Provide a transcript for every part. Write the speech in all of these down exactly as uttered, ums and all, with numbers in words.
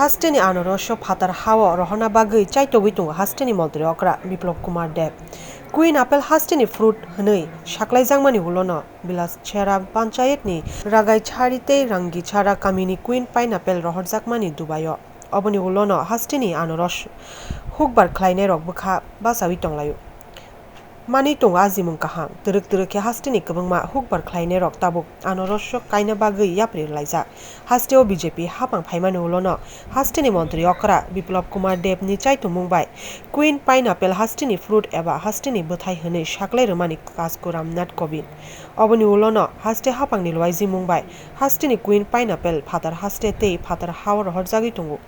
Hasteni anorosyo phatar hao rohorna bagwi chaitogwi tongo hasteni montri okra Biplop Kumar Deb. Queen apple hasteni fruit hwnwi saklaijakmani ulono Bilaschara panchayatni Ragaichari tei Rangichara kamini queen pineapple rohorjakmani Dubaio. Oboni ulono hasteni anoros hukbar khlainairok bwkha bachawi tonglaio. Manwi tongo ajimung kaham, twrwk twrwk khe hasteni kwbangma hukbar khlainairok tabuk anorosyo kaina bagwi yapri rwlaijak. Hasteo B J P hapang phaimani ulono hasteni montri okra Biplop Kumar Debni chaitongmung bai queen pineapple hasteni fruit eba hasteni bwthai hwnwi saklai rwmani Kasku Ramnath Kovind. Oboni ulono haste hapangni lwaijimung bai hasteni queen pineapple phatar haste tei phatar hao rohorjagwi tongo.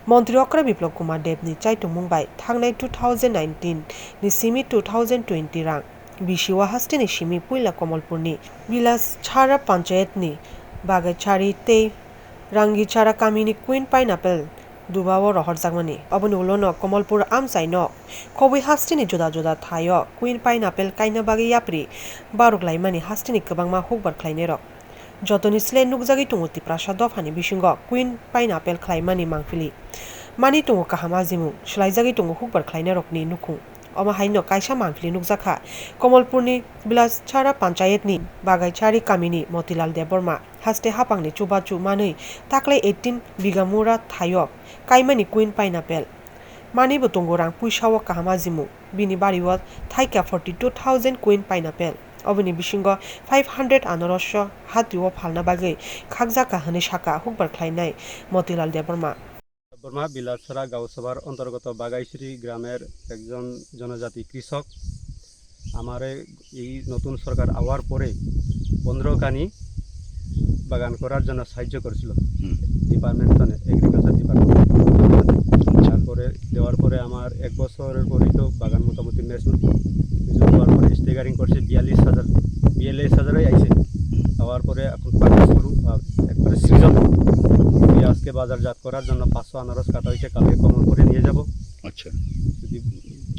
Montri okra Biplop Kumar Debni chaitongmung bai thangnai two thousand nineteen ni simi two thousand twenty rang bisio hasteni simi puila Komolpurni Bilaschara panchayatni Bagaichari tei Rangichara kamini queen pineapple Dubao rohorjakmani. Oboni ulono Komolpur amchaino khobwi hasteni juda juda thaio queen pineapple kaina bagwi yapri baruk laimani hasteni kwbangma hukbar khlainairok. Jotoni sle nukjagwi tongo Tiprasa dophani bisingo queen pineapple khlaimani mangpili. Manwi tongo kaham ajimung, swlaijagwi tongo hukbar khlainairokni nukhung. Omo haino kaisa mangpili nukjakha Komolpurni Bilaschara panchayatni Bagaichari kamini Motilal Debbarma haste hapangni chubachu manwi taklai eighteen biga mura thaio kaimani queen pineapple. Manwibo tongo rang puisao kaham ajimung. Bini bario thaika forty two thousand queen pineapple. Oboni bisingo five hundred anorosyo hatio phalna bagwi khakjakha hwnwi sakha hukbar khlainai Motilal Debbarma. Varma বিলাসছড়া গাঁওসভার অন্তর্গত বাগাইছড়ি গ্রামের একজন জনজাতি কৃষক। আমারে এই নতুন সরকার আওয়ার পরে পনেরো কানি বাগান করার জন্য সাহায্য করেছিল হুম। ডিপার্টমেন্ট, মানে এগ্রিকালচার ডিপার্টমেন্ট। আচ্ছা। তারপরে দেওয়ার পরে আমার এক বছরের পরেই তো বাগান মোটামুটি ম্যাচিউর। ম্যাচিউর হওয়ার পরে স্টেগারিং করছে বিয়াল্লিশ হাজার, বিয়াল্লিশ হাজারই আইছে। আওয়ার পরে এখন পাকা শুরু, আর একবারে সিজন। এই আজকে বাজারজাত করার জন্য পাঁচশো আনারস কাটা হয়েছে, কালকে কমলপুরে নিয়ে যাব। আচ্ছা। যদি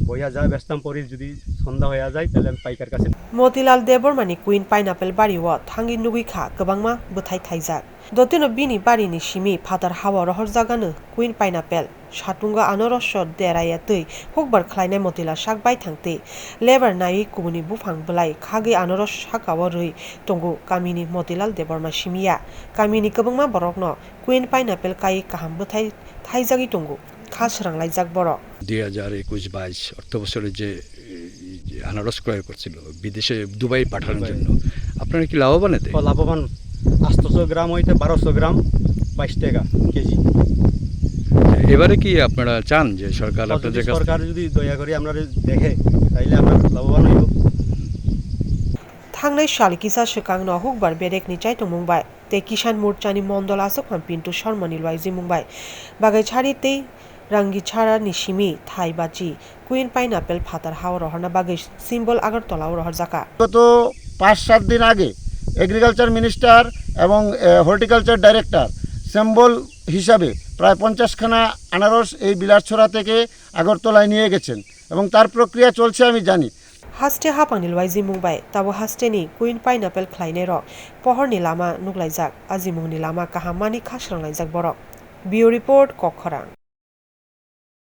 বইয়া যায়, বেচতাম পরে, যদি সন্ধ্যা হয়ে যায়, তাহলে আমি পাইকার কাছে। Motilal Debbarmani queen pineapple bario thangwi nugwi kha kwbangma bwthai thaijak. Dotino bini barini simi phatar hao rohorjagano queen pineapple. Satungo anorosyo deraya twi hukbar khlainai Motilal sak baithang tei lebar naiwi kubuni buphang bwlai khagwi anoros sakao rwi tongo kamini Motilal Debbarma simiya. Kamini kwbangma borokno queen pineapple kaiwi kaham bwthai thaijagwi tongo, kha swranglaijak borok. দুই হাজার একুশ বাইশ অর্থ বছরে যে, এই যে আনারস ক্রয় করছিল বিদেশে দুবাই পাঠানোর দুবাই। জন্য, আপনারা কি লাভবান এতে? ও, লাভবান। আটশোশো গ্রাম হইতে বারোশো গ্রাম, বাইশ টাকা কেজি। এবারে কি আপনারা চান যে সরকার তো আপনাদের যদি কাছ থেকে সরকার যদি দয়া করে আমরা দেখে, তাইলে আমরা লাভবান হইব। Thangnai sal kisa swkangno hukbar bedekni chaitongmung bai tei Kisan Morchani mondol aswkphang Pintu Sharmani lwaijimung bai Bagaichari tei Rangichara ni simi thai bachi queen pineapple phatar hao rohorna bagwi Symbol Agartala o rohorjakha. গত পাঁচ সাত দিন আগে agriculture minister এবং, এ, horticulture director symbol হিসাবে প্রায় পঞ্চাশ খানা আনারস এই বিলাসছড়া থেকে আগরতলায় নিয়ে গেছেন এবং তার প্রক্রিয়া চলছে আমি জানি। Haste hapangni lwaijimung bai tabo hasteni queen pineapple khlainai rok pohorni lama nuklaijak, ajimungni lama kaham mani kha swranglaijak borok. Bureau Report, Kokkhorang.